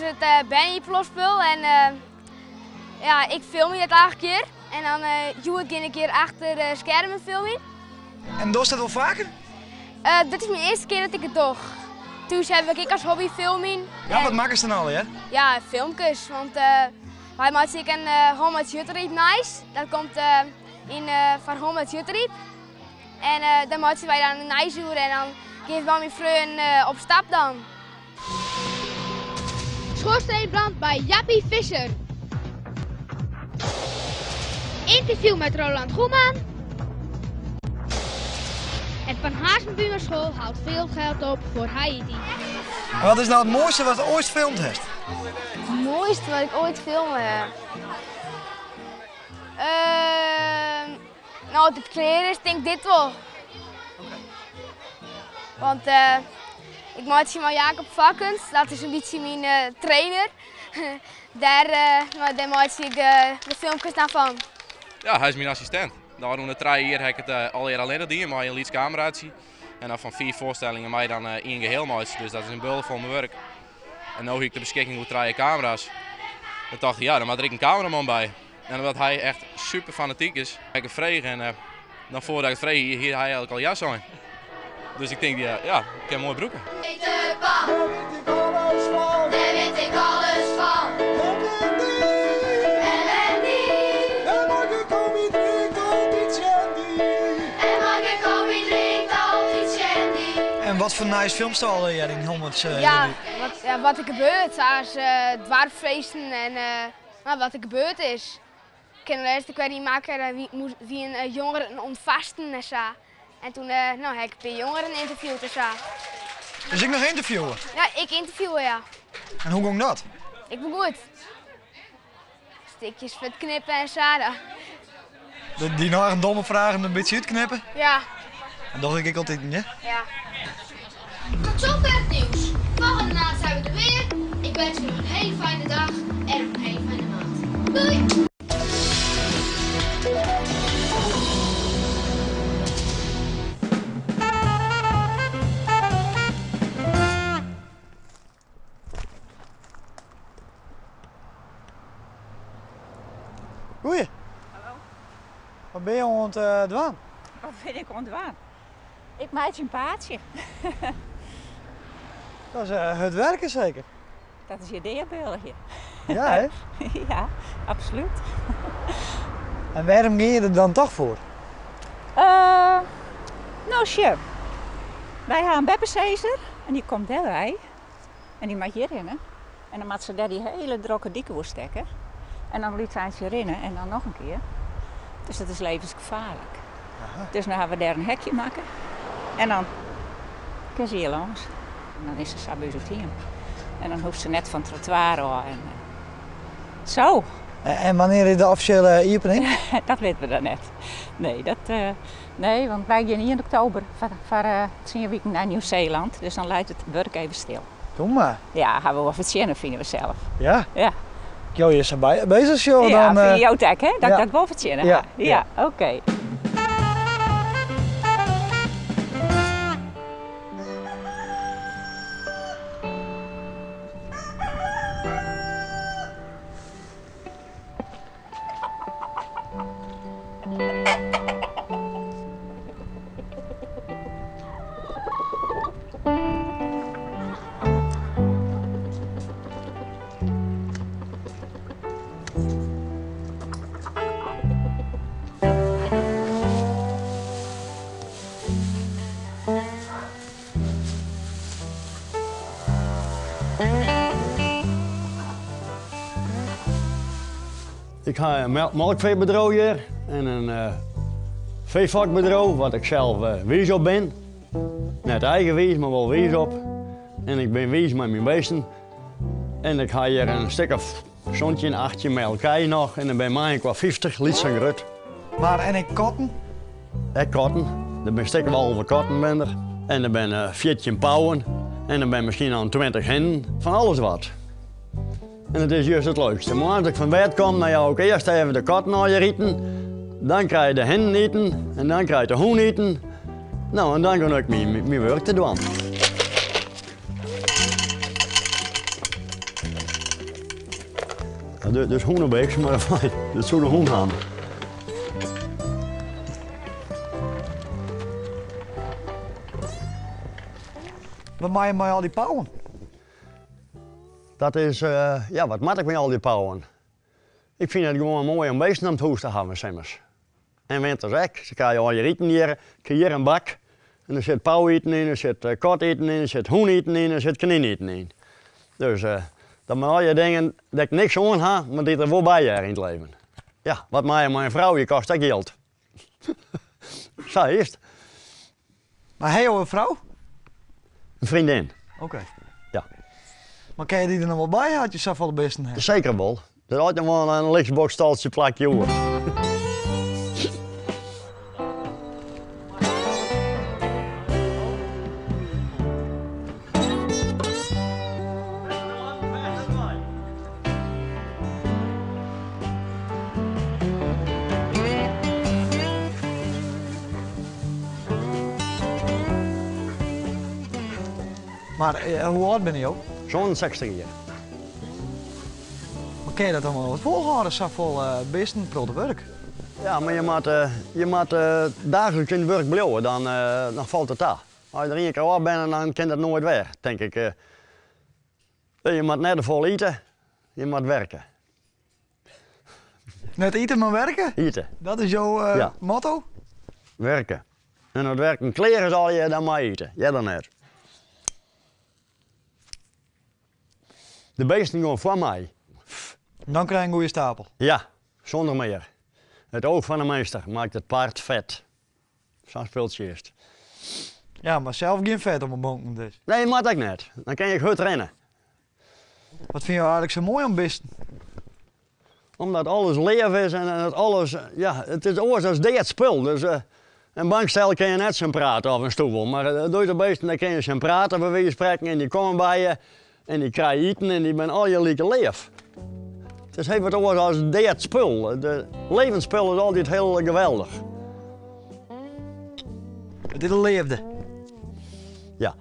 it berne-iepenloftspul en ja, ik filmje it eigentlik hjir. En dan hjoed gean ik hjir achter de skermen filmjen. En dochst dat wol faker? Dit is myn earste kear dat ik it doch. Thús haw ik ek as hobby filmjen. Ja, wat makkest dan allegear? Ja, filmkes, want wy meitsje ek in Hommerts Jutryp nijs. Dat komt yn foar Hommerts Jutryp. En dêr meitsje wy dan in nijs oer en dan gean ik mei myn freonen op stap dan. Schoorsteenbrand by Jappie Visser. Interview met Roland Goeman. En Van Hazenbuurman School haalt veel geld op voor Haiti. Wat is nou it moaiste wat oait filmd hast? It moaiste wat ik oait filme ha? No, as it klear is, tink dit wol. Want ik meitsje mei Jacob Vakkens, dat is in bytsje myn trainer. Dêr, dêr meitsje ik de filmkes dan fan. Ja, hy is myn assistint. De ôfrûne trije jier ha ik it allegear allinnich dien mei in lyts kameraatsje. En dan fan fiif foarstellingen mei dan ien geheel meitsje. Dus dat is in bult fol mei wurk. En no hie ik de beskikking oer trije kamera's. Dan tocht ik, ja, dan moat der ek in kameraman by. En omdat hy echt super fanatyk is, ha ik him frege en dan foardat ik it frege hie, hie hy eigentlik al ja sein. Dus ik tink, ja, ja, ik kin him moai brûke. Dêr wit ik alles fan. Dêr wit ik alles fan. En Marke Komi drinkt altyd shandy. En Marke Komi drinkt altyd shandy. En wat foar nijs filmst allegear yn Hommerts? Ja, wat, wat der gebeurt, sa as doarpsfeesten en Mar wat der gebeurd is. Ik kin lêst ek wer ien makke, dêr wienen jongeren oan it fasten en sa. En toen no, ha ik in pear jongeren ynterviewd en sa. Dus ek noch ynterviewe? Ja, ek ynterviewe, ja. En hoe gong dat? Ek wol goed. Stikjes foar it knippen en sa. Dy eigen domme fragen in bytsje útknippe? Ja. Dat doch ik ek altyd, hè? Ja. Tot zover het nieuws. Volgende maand zijn we er weer. Ik wens u nog een hele fijne dag en nog een hele fijne maand. Doei! Goeie. Hallo. Wat binne jo oan it dwaan? Wat bin ik oan it dwaan? Ik meitsje in paadsje. Dat is hurd werken seker? Dat is je deabulgje. Ja, hè? Ja, absoluut. En wêrom gean je der dan toch foar? Uh, no sjoch, wy ha in beppesizzer en dy komt dêrwei en dy moat hjir rinne. En dan moat se dêr dy hiele drokke dyk oerstekke. En dan lyts eintsje rinne en dan noch in kear. Dus dat is levensgefaarlik. Dus no ha we dêr in hekje makke en dan kin se hjir lâns. En dan is se sa by ús it hiem. En dan hoecht se net fan it trottoir ôf en so. En wannear is de offisjele iepening? Dat witte we noch net. Nee, dat, nee, want wy gean ien oktober foar tsien wiken nei Nieuw-Zeeland, dus dan leit it wurk even stil. Doe mar. Ja, ha we wol fertsjinne, fine we sels. Ja? Ja. Jo je sa bezich sjogge Ja, dan. fine jo it ek, hè? Dat ik ja. dat wol fertsjinne Ja, ha. ja. Ja, oké. Ik ha in molkfeebedriuw hjir en in feefokbedriuw, wat ik sels wiis op bin. Net eigenwiis, mar wol wiis op. En ik bin wiis mei myn beesten. En ik ha hjir in stik of 17, 18 melkkij noch en der binne mei-inoar 50, lyts en grut. Mar en ek katten? Ek katten. Der binne stik of 11 katten bin der. En der binne 14 pauwen. En der binne miskien al 20 hinnen. Fan alles wat. En it is just it leukste. Moarns as ik fan bêd kom, dan jou ik earst even de katten allegear iten. Dan krije de hinnen iten en dan krijt de hûn iten. No, en dan gean ik myn wurk te dwaan. Dus hûnebeeks, mar dat soe de hûn hawwe. Wat meie je mei al dy pauwen? Dat is, ja, wat moat ik mei al dy pauwen? Ik fyn it gewoan moai om beesten om it hûs te hawwen simmers. En winters ek. Se krije al hjir iten hjir. Ik ha hjir in bak en der sit pauw-iten yn, der sit kat-iten yn, der sit hûn-iten yn, der sit knyn-iten yn. Dus dat binne allegear dingen dêr't ik niks oan ha, mar dy't der wol by hearre yn it leven. Ja, wat mei je mei in frou, je kost ek jild. Sa is it. Mar ha jo in frou? In freondin. Oké. Ja. Mar kinne je dy der noch wol by ha as je safolle bisten ha? Seker wol. Der leit noch wol in lyts plakje oer. Mar hoe âld binne jo? 67 jier. Mar kinne je dat dan wol wat folhâlde, safolle bisten, in protte wurk? Ja, mar je moatte, je moatte daagliks yn it wurk bliuwe, dan, dan falt it ta. As je der ien kear ôf binne, dan kin dat noait wer, tink ik. Je moatte net te folle ite, je moatte werke. Net ite, mar werke? Ite. Dat is jo Ja. motto? Werke. En as it werken klear is allegear, dan mei je ite. Earder net. De beesten gean foar my. Dan krij je in goede stapel. Ja, sûnder mear. Het oog van de meester maakt het paard vet. Sa'n spultsje is it. Ja, mar sels gjin fet om 'e bonken dus. Nee, moat ek net. Dan kin ik hurd rinne. Wat fine jo eigenlik sa moai oan bisten? Omdat alles leaf is en dat alles, ja, it is oars as dead spul. Dus in bankstel kin je net tsjin prate of in stoel, mar dizze beesten dêr kin je tsjin prate by wize fan sprekken en dy komme by je en dy krije iten en dy binne allegear like leaf. It is hiel wat oars as dead spul. De levend spul is altyd hiel geweldich. It is de leafde. Ja.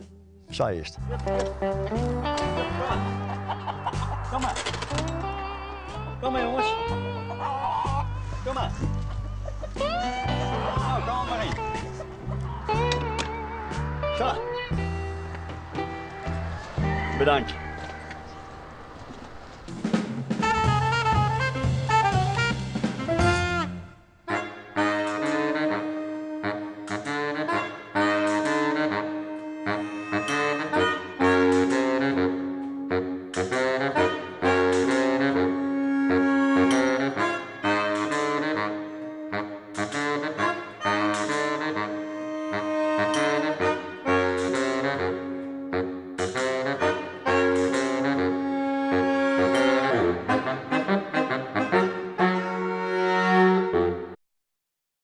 Sa is it. Kom mar. Kom mar jonges. Kom mar. Nou, kom mar yn. Sa. Bedankt.